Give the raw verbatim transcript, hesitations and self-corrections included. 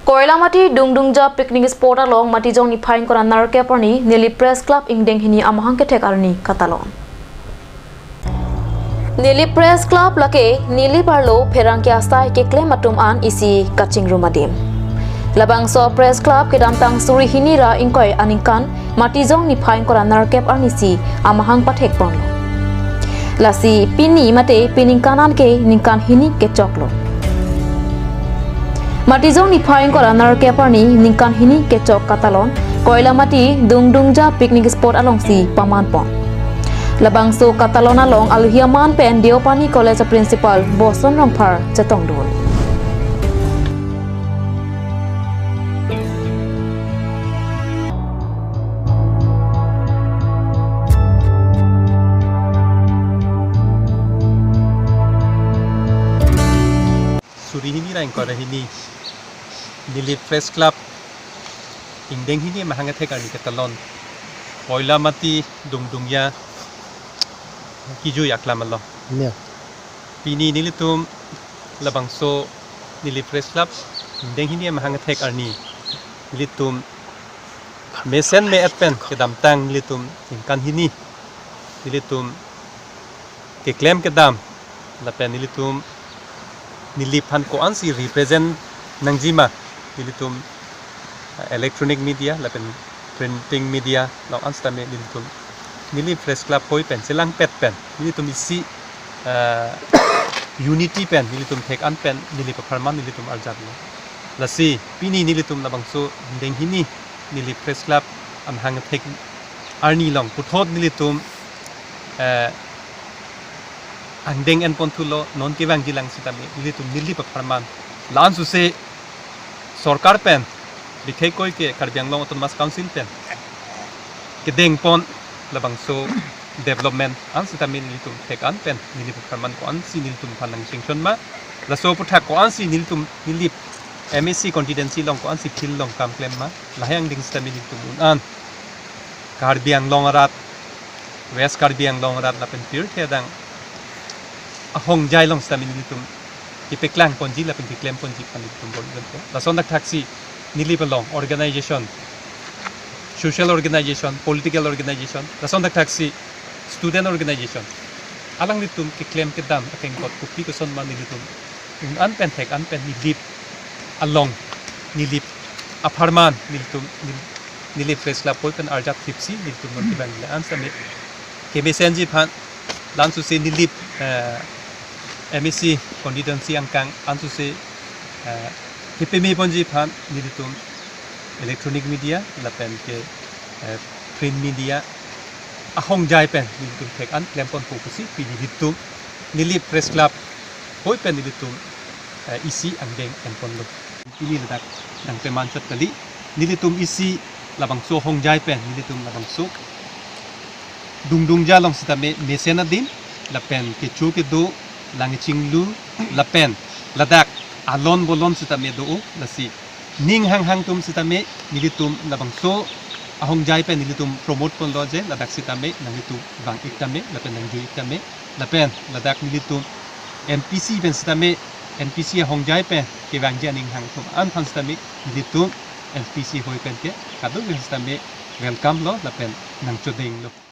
Koilamati Dungdungja picnic spot along Matijong niphai ingkoi ra nerkep arni Nilip Press Club ingdeng hini amahang kethek arni katalon. Nilip Press Club lake Nilip arlo pherangke asai keklem atum an isi kachingrum adim. Labangso Press Club kedamtang suri hini ra ingkoi aningkan Matijong niphai ingkoi ra nerkep arnisi amahang pathek ponlo. Lasi pini mate peningkan an ke ningkan hini kechoklo. Matijong niphai ingkoi ra nerkep arni ningkan hini kechok katalon Koilamati Dungdungja picnic spot alongsi paman pon. Labangso katalon along aluhi aman pen Deopani College a Principal Boson Rongphar chetongdun. Suri hini ra ingkoi ra hini Nilip Press Club ingdeng hini amahang kethek arni katalon Koilamati Dungdungja kijui aklam along. Ya. Pini nelitum labangso Nilip Press Club ingdeng hini amahang kethek arni nelitum mesen me-et pen kedamtang nelitum ningkan hini nelitum keklem kedam lapen nelitum Nilip aphan ko-ansi represent nangjima, nelitum, eh, electronic media lapen printing media along an sitame nelitum Nilip Press Club hoi pen chelangpet pen nelitum isi, eh, unity pen nelitum thek-an pen Nilip apharman nelitum arjaplo. Lasi pini nelitum labangso ingdeng hini Nilip Press Club amahang kethek arni along puthot nelitum, eh, angdeng enponthulo, non kevangjilang sitame nelitum Nilip apharman. La-an suse sorkar pen, bikhekoi ke Karbi Anglong Autonomous Council pen kedengpon labangso development an sitame nelitum thek-an pen Nilip apharman ko-ansi nelitum aphan nangchingchon ma. Laso aputhak ko-ansi nelitum Nilip M A C constituency along ko-ansi field along kam klem ma. Lahai angdeng sitame nelitum un-an Karbi Anglong arat, West Karbi Anglong arat lapen pirthe adang ahongjai along sitame nelitum kepeklang ponji lapen keklem ponji aphan nelitum bor-i ponpo. Lason thakthaksi Nilip along organization, social organization, political organization, lason thakthaksi student organization, alanglitum keklem kedam akengkot kopi koson ma nelitum un-an pen thek-an pen Nilip along, Nilip apharman nelitum Nil-, Nilip Press Club hoi pen arjap thipsi nelitum non kevangji la-an sitame kemesenji aphan, la-an suse Nilip, eh, M A C constituency angkang an suse, eh, kepeme ponji aphan nelitum electronic media lapen ke, eh, print media ahongjai pen nelitum thek-an klemponpo pusi pini nelitum Nilip Press Club hoi pen nelitum, eh, isi angdeng enponlo. Pini ladak nangpeman chot kali, nelitum isi labangso ahongjai pen nelitum labangso Dungdungja along sitame mesen adim lapen kecho kedo, lang chinglu lapen ladak alon bolon sitame do-o. Lasi ning hanghang atum sitame nelitum labangso ahongjai pen nelitum promote ponlo je ladak sitame nanglitum vang-ik tame lapen nangjui-ik tame lapen ladak nelitum N P C pen sitame, N P C ahongjai pen kevangji aning hang atum an aphan sitame nelitum N P C hoi pen ke kadokave sitame welcome lo lapen nangchodenglo.